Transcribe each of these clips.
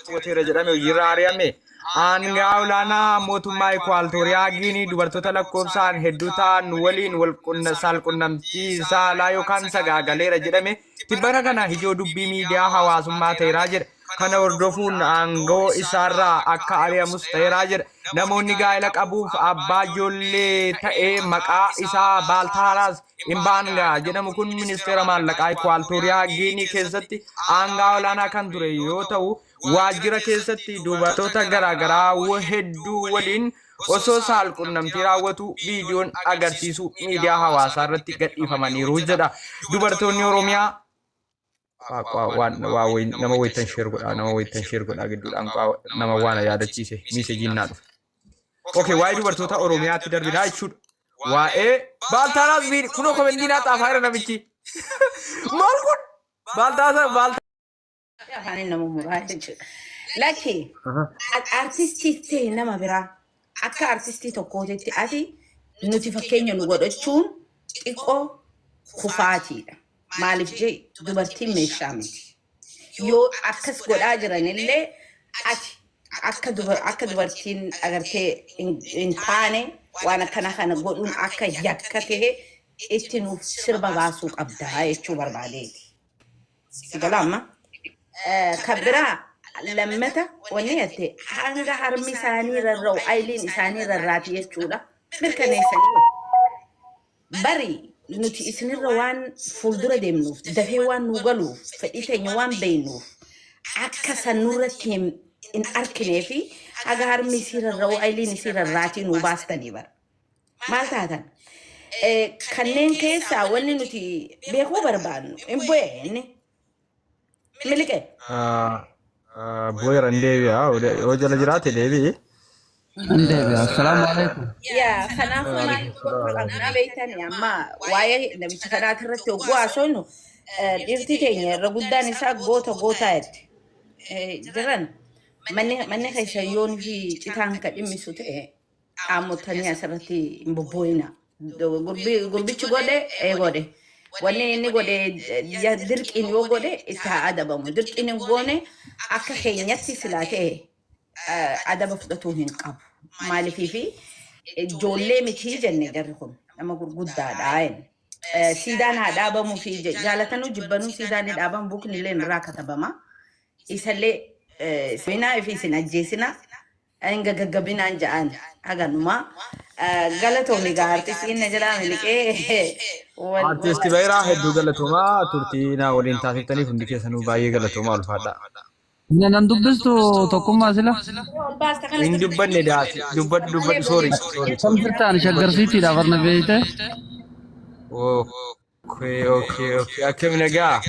Raawwateera jedhame hojiirraa ari'ame. Aangaa olaanaa mootummaa Ikuwaaltooriyaa Giinii dubartoota lakkoofsaan hedduu ta'an waliin saalqunnamtii saalaa yookaan sagaagaleera jedhame tibbana kana ijoo dubbii miidiyaa hawaasummaa ta'eera jedha. Kana hordofuun aangoo isaarraa akka ari'amus ta'eera jedha. Namoonni gaa'ela qabuuf abbaa ijoollee ta'ee maqaa isaa Baaltaaraas Imbaangaa jedhamu kun ministeera maallaqaa Ikuwaaltooriyaa Giinii keessatti aangaa olaanaa kan ture yoo ta'u, waajjira keessatti dubartoota garaagaraa hedduu waliin osoo saalqunnamtii raawwatu viidiyoon agarsiisu miidiyaa hawaasaa irratti gadhiifamaniiru jedha. Dubartoonni Oromiyaa waan nama wayittan share godhaa, nama wayittan share godhaa, gidduudhaan nama waan yaadachiise messageiin naa dhufe. Okay, waa'ee dubartoota Oromiyaatti darbinaa jechuudha. Waa'ee Baaltaaraas viidiyoo kunoo commentii naa xaafaa jira namichi. Maal kun? Baaltaasa Baaltaa. Afaaniin nama muraa jechuudha. Lakki, artistii ta'e nama biraa akka artistii tokkootitti ati nuti fakkeenya nu godhachuun xiqqoo kufaatiidha. Maaliif jee, dubartiin meeshaa miti. Yoo akkas godhaa jiranillee ati akka dubartiin agartee hin taane, waan akkana kana godhuun akka yakka ta'e itti nuuf sirba baasuu qabdaa jechuu barbaadeeti. Si gala amma? Kan biraa lammata wanni jette, hanga harmi isaanii rarra'u ayiliin isaanii rarraati jechuudha. Mirkaneessanii bari nuti isinirra waan fuuldura deemnuuf, dafee waan nu galuuf, fedhii teenya waan beeknuuf, akka san nurratti hin arkinee fi haga harmi isii rarra'u ayiliin isii rarraatii nu baastanii bara. Maal taatan? Kanneen keessaa wanni nuti beekuu barbaannu hin bu'e inni miliqe. Bu'eera, hin deebi'a. Yoo jala jiraate deebi'i. Hin deebi'a. Assalaamu alaikum. Yaa, kanaafuu maal gochuu qabnaa beektani? Amma waa'ee namicha kanaati irratti hogguu haasofnu, dhiirti keenya irra guddaan isaa goota gootaa jetti. Jiran manni keessa yoon fi citaan ka dhimmisu ta'e qaamotanii asirratti hin bobbooyina. Gurbichi godhe ee godhe. Wanni inni godhe dirqiin yoo godhe itti haa adabamu. Dirqiin hin goone akka keenyatti silaa ta'e adaba fudhatuu hin qabu. Maaliifi ijoollee mitii jenne, jarri kun nama gurguddaadha jenne. Siidaan haa dhaabamuu fi jaalatanuu jibbanuu siidaan ni dhaabamu, bukni illee irraa katabama. Isallee seenaa fi isin ajjeesina hinga gaggabinaan ja'an haganuma. Galatoomi gaa, artistiin na jalaa miliqee. Artisti Bayiraa, hedduu galatoomaa. Turtii naa waliin taasiftaniif hundi keessanuu baay'ee galatoomaa, ulfaadhaa. Ina nan dubbistu tokkummaa sila. Ol baasta kana. Hin dubbanne daati. Dubbadhu, dubbadhu, sorry, sorry. Kam jirtaan? Shaggarsiitiidha barna beeyte. Okay. Akkami, nagaa?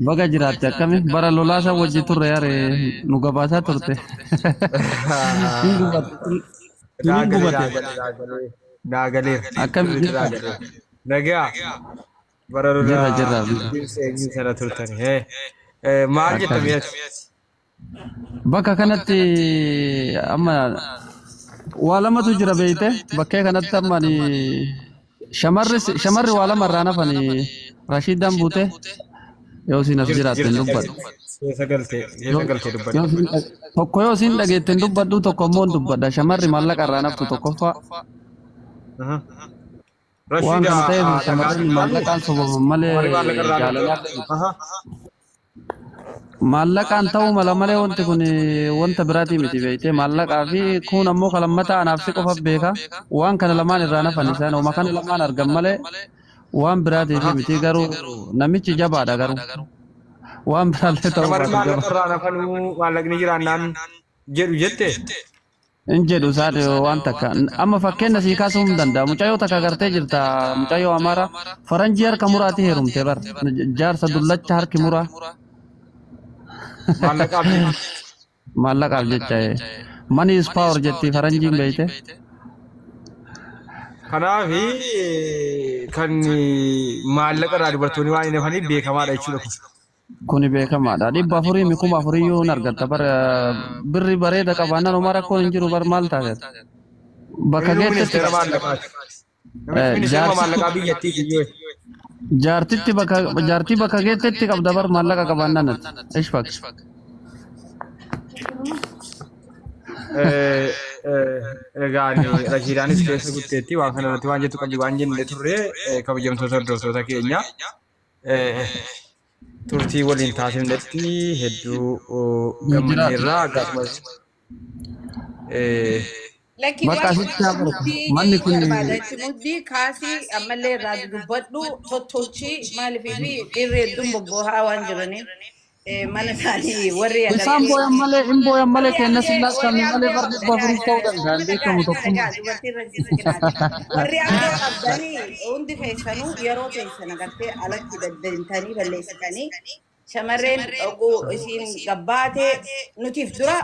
Baga jiraatte. Akkami? Bara lolaa san wajji turre yaare, nu gabaasaa turte. Hin gubate. Hin Naagalee. gubate. Naagalee, naagalee. Naagaleera. Akkami Sirriitti jirta? naagalee. Nagaa. Bara Jirra, lolaa jirra. eenyu sana turtani. Maal jetta Akkami? mi'as? Bakka kanatti amma waa lamatu jira beeyte. Bakkee kanatti amma ani shamarri waa lama irraa nafani. Rashiidaan buute yoo isin as Jirti, jiraatte hin jirti. dubbadhu. Keessa galtee dubbadhu. Yoo isin tokko yoo isin dhageette hin dubbadhu, tokko immoo hin dubbadha. Shamarri maallaqa irraa naftu tokkoffaa. Waan Rashiida kana ta'eef dhagaa shamarran jirtaani? maallaqaan sobaman malee Warri maallaqa irraa naftu. jaalalaaf maallaqaan ta'uu mala malee wanti kun wanta biraatii miti beeyte. Maallaqaa fi kun ammoo kan lammataa anaaf si qofa beeka. Waan kana lamaan irraa nafan isaan oma kana lamaan argan malee waan biraatii miti. Garuu namichi jabaadha, garuu waan biraallee ta'uu Shamarri baatu maallaqa jaba irraa nafanuu maallaqni jiraannaan jedhu jette. In jedhu isaan waan takka. Amma fakkeenya sii kaasuu hin danda'a. Mucayyoo takka agartee jirta, mucayyoo Amaara faranjii harka muraati heerumte bar, jaarsa dullacha harki muraa. Maallaqaaf jecha. Maallaqaaf jecha. Money is power jetti faranjiin beeyte. Kanaaf kan maallaqa irraa dubartoonni waan hin hafaniif beekamaadha jechuudha kun. Kuni beekamaadha. 400 mi 4000yyuu hin argatta bar. Birri bareeda qabaannaan homaa rakkoon hin jiru bar, maal taate? Bakka Inni geettetti ministeera maallaqaati. Namichi ministeera maallaqaa biyyattiiti iyyuu. Jaartitti bakka jaartii bakka geettetti qabda bar, maallaqa qabaannaan ati. Ishfaq. Egaa ani Rashiidaanis keessa gutteetti waan kana irratti waan jettu qabdi waan jenne turre, kabajamtoota hordoftoota keenya, turtii waliin taasifnetti hedduu gammanneerra. Akkasumas Lakki, Bakka waan asitti haa baratu. muddii Manni jechuu kun barbaada. Itti muddii kaasii, ammallee irraa dubbadhu, tottolchii. Maaliif fi dhiirri hedduun bobboohaa waan jiraniif mana isaanii warri Isaan agartee booyan malee hin booyan malee warri kenna abbee sillaas warri kan malee abbee bar 400 ta'uu danda'a hin beekamu tokkummaa. Dhagaa dubartii irra jirti. Warri abbee qabdanii hundi keessanuu yeroo teessan agartee alatti daddantanii balleessitanii, shamarreen oguu isiin gabbaatee nutiif dura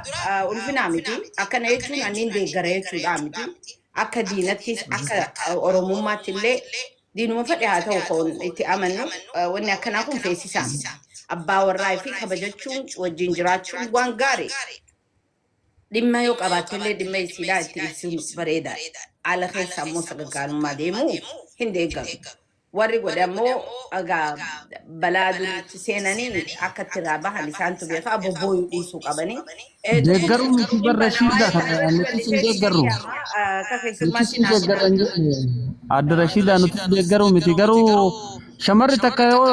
ulfinaa miti. Akkana jechuun anniin deeggara jechuudha miti. Akka diinattis, akka Oromummaatti illee, diinuma fedhe haa ta'u, kan itti amannu, wanni akkanaa kun feesisaa miti. Abbaa warraa fi kabajachuun, wajjin jiraachuun waan gaarii. Dhimma yoo qabaattellee dhimma isiidhaa itti ibsuun bareedaadha. Haala keessa ammoo sagaggaalummaa deemuu hin deeggaru. Warri godhe ammoo egaa balaa duriitti seenanii akka itti irraa bahan isaantu beekaa, bobbooyuu dhiisuu qabanii. Deeggaruu miti Hin bar bana Rashiida waa'ee kana kana irratti nutis hin bal'isee deeggarru. akka Nutis keessummaatti hin naa deeggarra hin jenne. Adda Rashiidaa, nutis deeggaruu miti, garuu shamarri takka yoo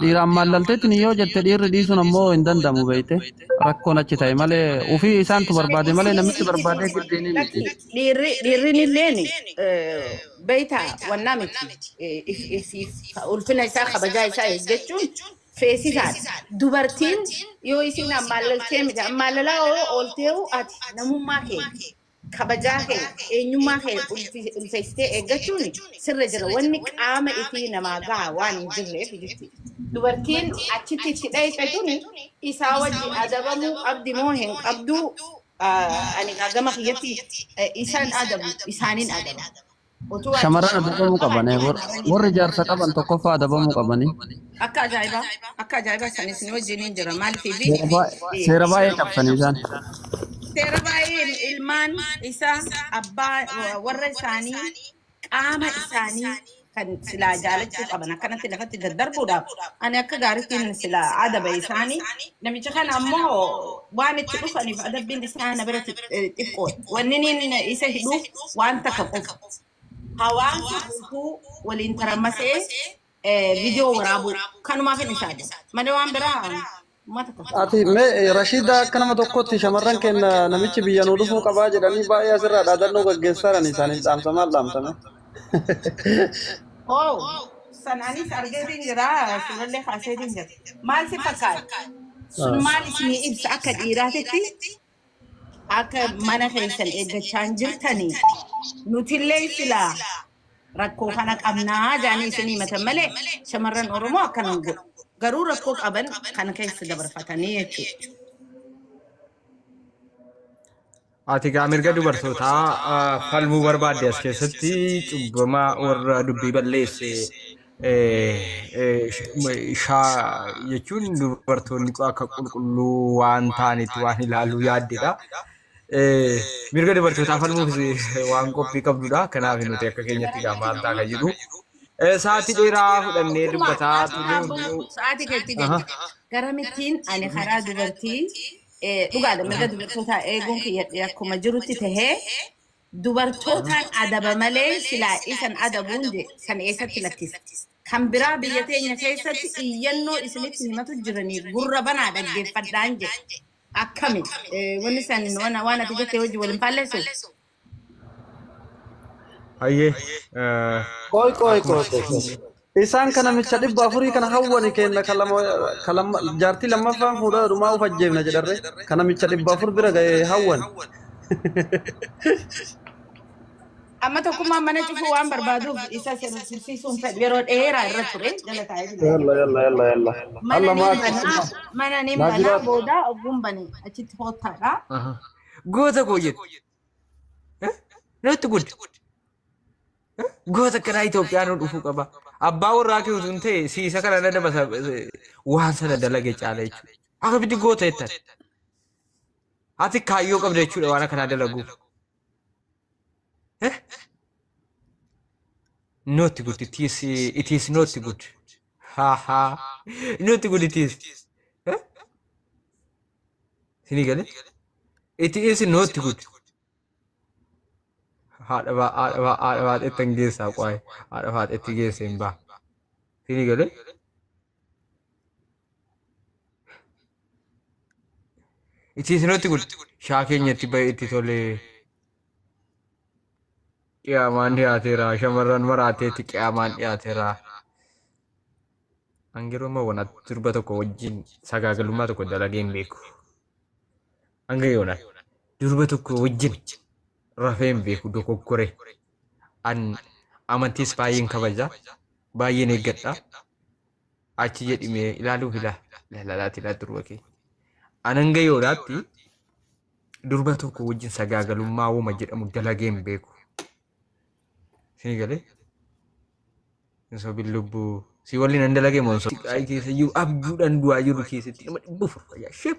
dhiiraan maallalteetti yoo jette, dhiirri dhiisuun ammoo hin danda'amu beeyte. Rakkoon achi ta'e malee ufii isaantu barbaade malee namichi barbaadee giddiinii miti. Lakki, dhiirri dhiirrin illeen beeyta wannaa miti. Ulfina isaa, kabajaa isaa eeggachuun feesisaadha. Dubartiin yoo isiin ammaallaltee miti, ammaallalaa yoo oolteehu, ati namummaa kee, kabajaa kee, eenyummaa kee ulfeessitee eeggachuun sirra jira. Wanni qaama ifii namaa gaha waan hin jirreef jechuudha. Dubartiin achitti itti dhayxe tuni isaa wajji adabamuu qabdi moo hin qabdu? Ani gama kiyyatti isaan adabu, isaaniin adaba. Utuu ati Shamarran adabamuu qaban, warri jaarsa qaban tokkoffaa adabamuu qabanii. Akka ajaa'ibaa, akka ajaa'ibaa sanis ni wajjin hin jira, maaliif Seera baay'ee cabsanii isaan. Seera baay'ee, ilmaan isaa, abbaa warra isaanii, qaama isaanii kan silaa jaalachuu qaban akkanatti lafatti daddarbuudhaaf, ani akka gaariitti silaa adaba isaanii. Namicha kana ammoo waan itti dhufaniif adabbiin isaa na biratti xiqqoodha. Wanni inni isa hidhuuf waan takka qofa. Hawaasa guutuu waliin tarammasee viidiyoo waraabuu kanumaaf inni isaa adaba. Malee waan biraa uummata tokko. Ati mee Rashiidaa, akka nama tokkotti shamarran keenya namichi biyya nuu dhufuu qabaa jedhanii baay'ee asirraa dhaadannoo gaggeessaa jiran, isaaniif dhaamsa maal dhaamtame? Oh, sanaanis argeetiin jira, suurallee kaaseetiin jira. Maal si fakkaata? Sun maal isinii ibsa akka dhiiraatitti? Akka mana keessan eeggachaa hin jirtanii, nutillee silaa rakkoo kana qabnaa jedhanii isinii himatan malee, shamarran Oromoo akkana hin godhu. Garuu rakkoo qaban kana keessa dabarfatanii jechuudha. Ati gaa mirga dubartootaa falmuu barbaadde as keessatti, cubbamaa warra dubbii balleesse shaa jechuun dubartoonni akka qulqulluu waan ta'anitti waan ilaaluu yaaddedha. Mirga dubartootaa falmuufis waan qophii qabdudha. Kanaaf nuti akka keenyatti gaa maal ta'a kan jedhu. Sa'aatii dheeraa fudhannee dubbataa turre hundinuu. Sa'aatii keetti jecha. Garamittiin ani karaa dubartii, dhugaadha, mirga dubartootaa eeguun kiyya akkuma jirutti tahee, dubartootaan adaba malee silaa isan adabuun je san eessatti lakkisa. Kan biraa biyya teenya keessatti iyyannoo isinitti himatu jiranii, gurra banaa dhaggeeffadhaan jedhe. Akkami wanni san waan ati jette hojii waliin faalleessu? Hayyee. Qoy, qoy, qoy, qoy. Isaan kana namicha 400 kana hawwani kenna kalama jaartii lammaffaan fuudhaa dhumaa uf ajjeefna jedharre, kan namicha 400 bira ga'e hawwan. Amma tokkummaan mana cufuu waan barbaaduuf isa sirsiisuun fedhu, yeroo dheeraa irra ture jala taa'ee jira. Yalla, yalla, yalla, yalla. Mana Alla niin maa banaa, mana niin Naa banaa jiraatu. Booda ogguun bane achitti hoottaadha. Goota koo jettu. Nutti guddi. Goota akkanaa Itoophiyaan nu dhufuu qaba. Abbaa warraa kee utuu hin ta'e siisa kana na dabasa waan sana dalage caala jechuudha. Akkamitti goota jettan? Ati kaayyoo qabda jechuudha waan akkanaa dalaguuf. Eh? Not good. It is not good. Ha ha. Not good it is. Eh? Isinii galee? It is not good. Haadha haadha baaxetti hin geessaa qo'aye. Haadha baaxetti geesse hin ba'a. Isinii galee? It is not good. Shaa keenyatti ba'e itti tolee. Qiyaamaan dhiyaateera. Shamarran maraateetti qiyaamaan dhiyaateera. Hanga yeroo ammaa waan durba tokko wajjin sagaagalummaa tokko dalagee hin beeku. Hanga yoonaa durba tokko wajjin rafee hin beeku dogoggore. An amantiis baay'een kabaja. Baay'een eeggadha. Achi jedhimee ilaaluuf ilaa. Ilaalaati ilaa durba kee. An hanga yoonaatti durba tokko wajjin sagaagalummaa uuma jedhamu dalagee hin beeku. Isinii galee? Hin sobin lubbuu. Si waliin an dalagee moo hin sobin? Xiqqaayii keessa jiru abjuudhaan du'aa jiru keessatti nama 400 fayyaa. Shep!